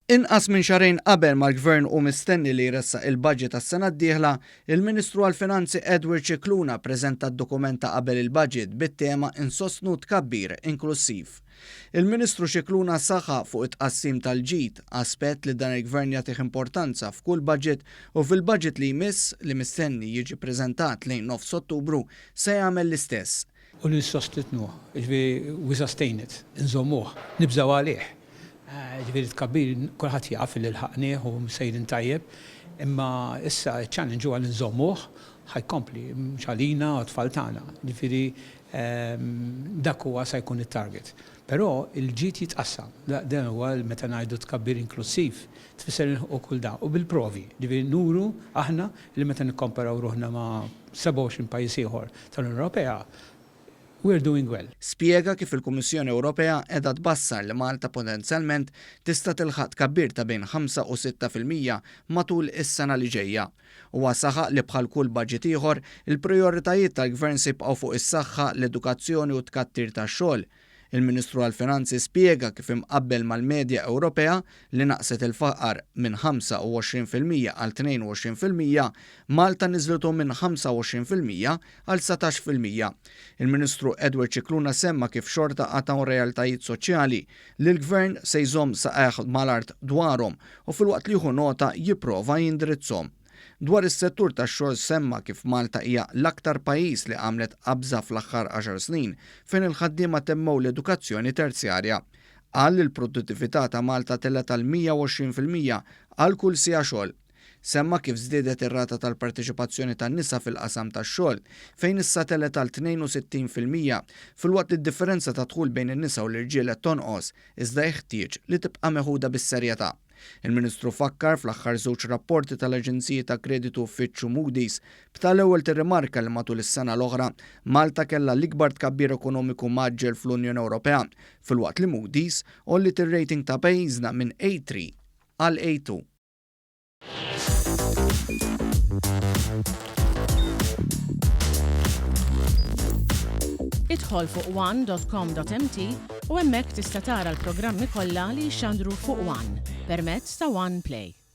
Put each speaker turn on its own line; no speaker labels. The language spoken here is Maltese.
Inqas minn xahrejn qabel ma l-Gvern hu mistenni li jressaq il-budget għas-sena d-dieħla, il-Ministru għall-Finanzi Edward Scicluna ppreżenta d-dokument ta' qabel il-budget bit-tema Insostnu tkabbir inklussiv. Il-Ministru Scicluna saħaq fuq it-tqassim tal-ġid, aspett li dan il-Gvern jagħtih importanza f'kull budget u fil-budget li jmiss, li mistenni jiġi ppreżentat lejn nofs Ottubru, se jagħmel l-istess.
U li nsostitnuh, jiġifieri we sustain it, inżommuh, nibżgħu għalih. Jiġifieri t-tkabbir kulħadd jaf li lħaqnieh u sejrin tajjeb, imma issa ċ-challenge huwa li nżommuh ħa jkompli mhux għalina u għat-tfal tagħna. Jiġifieri dak huwa sa jkun it-target. Però l-ġid jitqassam. Dan huwa meta ngħidu tkabbir inklussiv, tfisser li nilħqu kull dan u bil-provi. Jiġifieri nuru aħna li meta nikkomparaw ruħna ma' 27 pajjiż ieħor tal-Unjoni Ewropea, We're doing well.
Spjega kif il-Kummissjoni Ewropea qiegħda tbassar li Malta potenzjalment tista' tilħaq tkabbir ta' bejn 5 u 6% matul is-sena li ġejja. Huwa saħaq li bħal kull baġit ieħor, il-prijoritajiet tal-Gvern se jibqgħu fuq is-saħħa, l-edukazzjoni u t-tkattir tax-xogħol. Il-Ministru għall-Finanzi spjega kif imqabbel mal-medja Ewropea, li naqqset il-faqar minn 25% għal 22%, Malta niżlitu minn 25% għal 19%. Il-Ministru Edward Scicluna semma kif xorta għad hawn realtajiet soċjali li l-Gvern se jżomm saqajh mal-art dwarhom u filwaqt li jieħu nota jipprova jindirizzhom. Dwar is-settur tax-xogħol semma kif Malta hija l-aktar pajjiż li għamlet qabża fl-aħħar għaxar snin fejn il-ħaddiema temmew l-edukazzjoni terzjarja. Qal li l-produttività ta' Malta telgħet għal 120% għal kull siegħa xogħol. Semma kif żdiedet ir-rata tal-parteċipazzjoni tan-nisa fil-qasam tax-xogħol fejn issa telgħet għal 62% filwaqt li d-differenza ta' dħul bejn in-nisa u l-irġiel qed tonqos iżda jeħtieġ li tibqa' meħuda bis-serjetà. Il-Ministru fakkar fl-aħħar żewġ rapporti tal-aġenziji ta' kreditu Fitch u Moody's, b'tal-ewwel tirrimarka li matul is-sena l-oħra Malta kellha l-ikbar tkabbir ekonomiku mgħaġġel fl-Unjoni Ewropea, filwaqt li Moody's għolliet ir-rating ta' pajjiżna minn A3 għal A2.
Idħol fuq one.com.mt u hemmhekk tista' tara l-programmi kollha li jixxandru fuq One permezz ta' One Play.